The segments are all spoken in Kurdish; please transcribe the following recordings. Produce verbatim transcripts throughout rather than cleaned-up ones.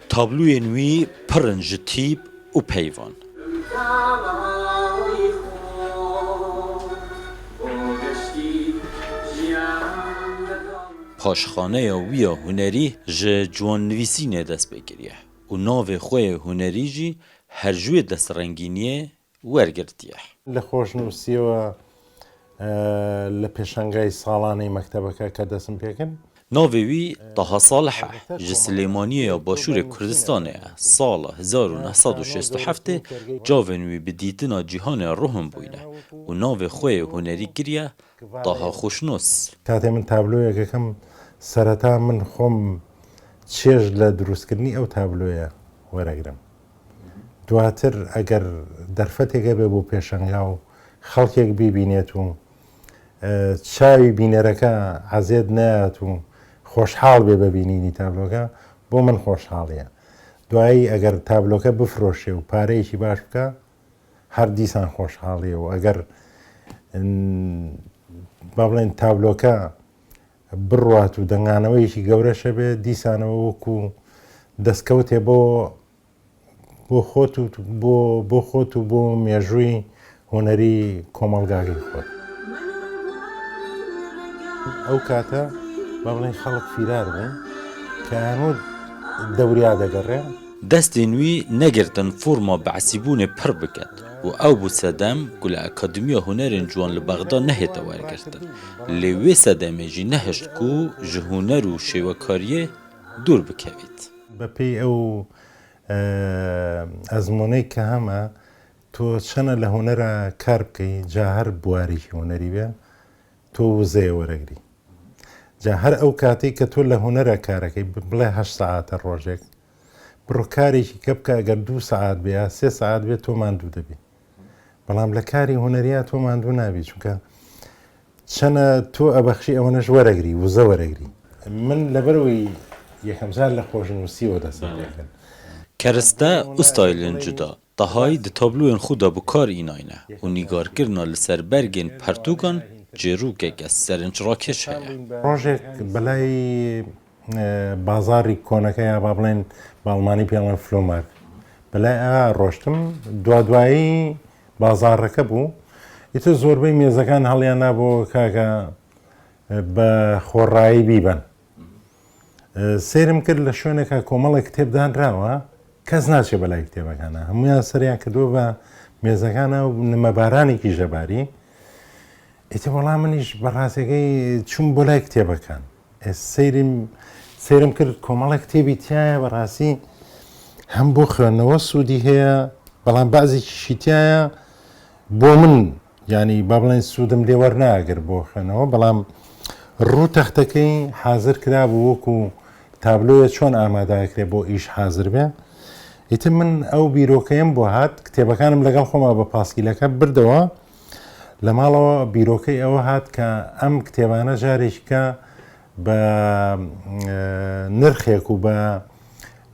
Tabloyên wî pir in ji tîp û peyvan. Paşxaneya wî ya hunerî ji ciwannivîsînê dest pê kiriye û navê xwe yê hunerî jî her ji wê destrengîniyê wergirtiye. لە خۆشنووسیەوە، ئە، لە پێشەنگای ساڵانەی مەکتەبەکە کە دەستم پێکرد. Navê wî Taha Salih e. Ji Silêmaniyê ya Başûrê Kurdistanê ye. Sala hezar û neh sed û şêst û heftê çavên wî bi dîtina cîhanê re hûn bûyne û navê xwe yê hunerî kiriye Taha Xweşnûs. کاتێ من تابلۆیەک ئەکەم، سەرەتا من خۆم چێژ لە دروستکردنی ئەو تابلۆیە وەرەگرم. دواتر ئەگەر دەرفەتێک هەبێ بۆ پێشەنگا و خەڵکێک بیبینێت و، ئە، چاوی بینەرەکە عەزێت نەیات و خۆشحاڵ بێ بە بینینی تابلۆکە، بۆ من خۆشحاڵیە. دوایی ئەگەر تابلۆکە بفرۆشێ و پارەیەکی باش بکە، هەر دیسان خۆشحاڵیە و ئەگەر، ئن-، با بڵێن تابلۆکە بڕوات و دەنگانەوەیەکی گەورەش هەبێ، دیسانەوە وەکو دەستکەوتێ بۆ، بۆ خۆت و بۆ، بۆ خۆت و بۆ مێژووی هونەری کۆمەڵگاکەی خۆت. ئەو کاتە، با بڵێن، خەڵک فیرار بوون کە هەموو دەوریا دەگەڕێن. Destên wî negirtin forma behsîbûnê pir biket û ew bû sedem ku li Akademiya Hunerên Ciwan li Bexda nehête wergirtin. Lê wê sedemê jî nehişt ku ji huner û şêwekariyê dûr bikevît. بە پێی ئەو، ئە، ئەزموونەی کە هەمە، تۆ چەنە لە هونەرە کار بکەی، جا هەر بوارێکی هونەری بێ، تۆ وزەیە وەرەگری. جا هەر ئەو کاتێک کە تۆ لە هونەرە کارەکەی، ب-، بڵێ هەشت سەعاتە ڕۆژێک، بڕۆ کارێکی کە بکە، ئەگەر دوو سەعات بێ یا سێ سەعات بێ، تۆ ماندوو دەبی. بەڵام لە کاری هونەریا تۆ ماندوو نابی، چونکە چەنە تۆ ئەبەخشی ئەوەنەش وەرەگری، وزە وەرەگری. من لەبەرەوەی یەکەم جار لە خۆشنووسیەوە دەستم پێ کرد. Kereste û staylên cuda. Tahayî di tabloyên xwe de bi kar înayne û nîgarkirina li ser bergên pertûkan çêrokeke serencrakêş heye. ڕۆژێک بەلای، ئە، بازاری کۆنەکە یا با بڵێن بە ئەڵمانی پێڵێن فلۆمارک، بەلای ئا ڕۆشتم، دوادوایی بازارەکە بوو. ئیتر زۆربەی مێزەکان هەڵیان نابۆ کاکە، ئە، بە خۆڕایی بیبەن. ئە، سەیرم کرد لە شوێنێکە کۆمەڵێک کتێب دانراوە، کەس ناچێ بەلای کتێبەکانە. هەمویان سەریان کردووە بە مێزەکانە و نمەبارانێکی ژەباری. ئیتر وەڵام منیش بە ڕاستەکەی چووم بۆ لای کتێبەکان. ئێ، سەیرم، سەیرم کرد کۆمەڵێک کتێبی تایە، بەڕاستی هەم بۆ خوێندنەوە سوودی هەیە، بەڵام بەعزێکیشی تایە بۆ من، یعنی، با بڵێن سوودم لێ وەرناگر بۆ خوێندنەوە، بەڵام ڕوو تەختەکەی حازر کرا بوو وەکو تابلۆیە چۆن ئامادەکرێ بۆ ئیش حازر بێ. ئیتر من ئەو بیرۆکەیەم بۆ هات، کتێبەکانم لەگەڵ خۆمە بە پاسکیلەکە بردەوە. لە ماڵەوە بیرۆکەی ئەوە هات کە ئەم کتێبانە جارێکیکە بە، ئە، نرخێک و بە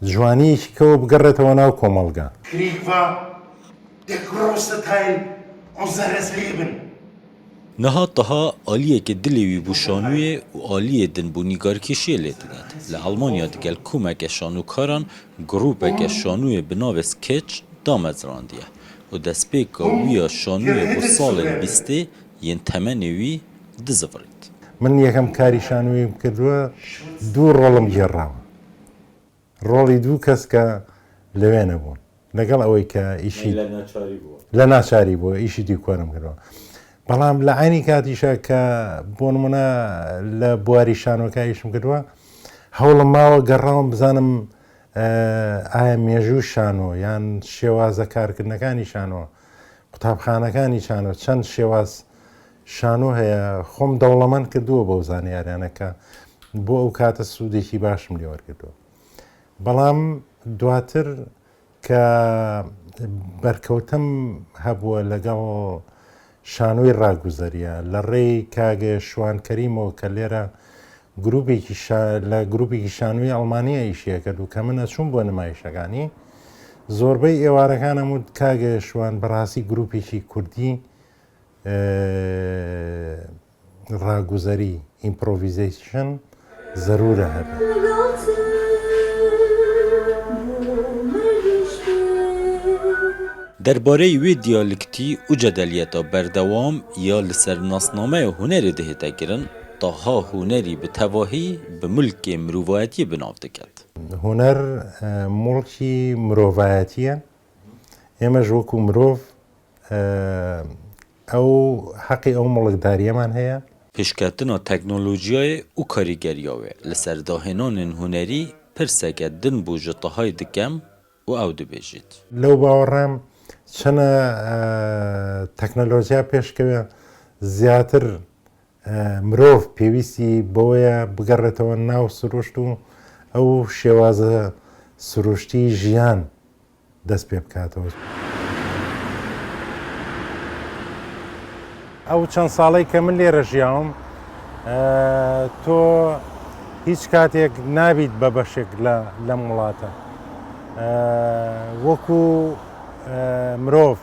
جوانیەکی کەوە بگەڕێتەوە ناو کۆمەڵگا. Krieg war, der große Teil unseres Leben. Niha Taha aliyeke dilê wî bû şanûyê û aliyê din bû nîgarkêşiyê lê diket. Li Elmanya digel komeke şanûkaran grûpeke şanûyê bi navê Sketch damezrandiye û destpêka wî ya şanûyê bû salên bîstê yên temenê wî dizivirît. من یەکەم کاری شانۆیم کردووە، دوو ڕۆڵم گێڕاوە. ڕۆڵی دوو کەس کە لەوێ نەبوون. لەگەڵ ئەوەی کە ئیشی لە ناچاری بووە. لە ناچاری بووە، ئیشی دیکۆرم کردەوە. بەڵام لە عینی کاتیشە کە بۆ نمونە لە بواری شانۆکە ئیشم کردووە، هەوڵم ماوە گەڕاوم بزانم، ئە، ئایا مێژوو شانۆ یان شێوازە کارکردنەکانی شانۆ، قوتابخانەکانی شانۆ، چەند شێواز شانۆ هەیە، خۆم دەوڵەمەند کردووە بەو زانیاریانە کە بۆ ئەو کاتە سوودێکی باشم لێ وەرگرتووە. بەڵام دواتر کە بەرکەوتم هەبووە لەگەڵ شانۆی ڕاگوزەریە، لە ڕێی کاگە شوان کەریمەوە کە لێرە گروپێکی شا-، لە گروپێکی شانۆی ئەڵمانیا ئیشیەکرد و کە من ئەچووم بۆ نمایشەکانی، زۆربەی ئێوارەکانم وت، کاگە شوان، بەڕاستی گروپێکی کوردی، ئێ، ڕاگوزەری، ئیمپرۆڤیزەیشن، زەرورە هەبێ. Derbareyî wê diyaliktî û cedeliyeta berdewam ya li ser nasnameya hunerê dihête kirin, taha hunerî bi tevahî bi mulkê mirovayetiyê bi nav diket. هونەر، ئێ، موڵکی مرۆڤایەتیە. ئێمەش وەکو مرۆڤ، ئێ، ئەو حەقی ئەو مڵکداریەمان هەیە. Pêşketina teknolojiyayê û karîgeriya wê li ser dahênanên hunerî pirseke din bû ji Tahayê dikem û ew dibêjit. لەو باوەڕام چەنە، ئێ، تەکنەلۆژیا پێشکەوێ، زیاتر، ئێ، مرۆڤ پێویستی بەوەیە بگەڕێتەوە ناو سروشت و ئەو شێوازە سروشتی ژیان دەست پێ بکاتەوە. ئەو چەند ساڵەی کە من لێرە ژیاوم، ئێ، تۆ هیچ کاتێک نابیت بە بەشێک لە، لەم وڵاتە. ئێ، وەکو، ئێ، مرۆڤ.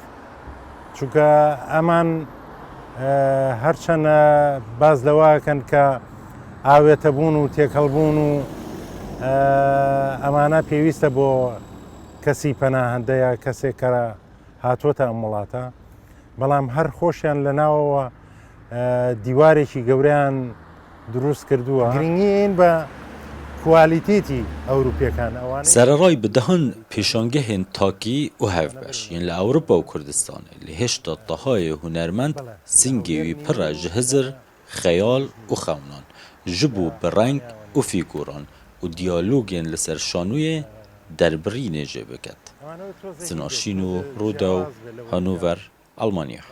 چونکە ئەمان، ئێ، هەرچەندە باز لەوەکەن کە ئاوێتەبوون و تێکەڵبوون و، ئێ، ئەمانە پێویستە بۆ کەسی پەناهەندەیە، کەسێک کە هاتووەتە ئەم وڵاتە، بەڵام هەر خۆشیان لە ناوەوە، ئێ، دیوارێکی گەورەیان دروست کردووە. گرنگی ئین بە کوالیتێتی ئەوروپیەکان ئەوانەی. Sereray bi dehan pêşangehên takî û hevbeş yên li Ewropa û Kurdistanê, lê hêşta Tahayê hunermend sîngê wî pir e ji hizir, xeyal û xewnan, ji bo bi reng û fîguran û diyalogên li ser şanûyê derbirînê jê biket. Sinar Şîno, Rûdaw, Hanover, Almanya.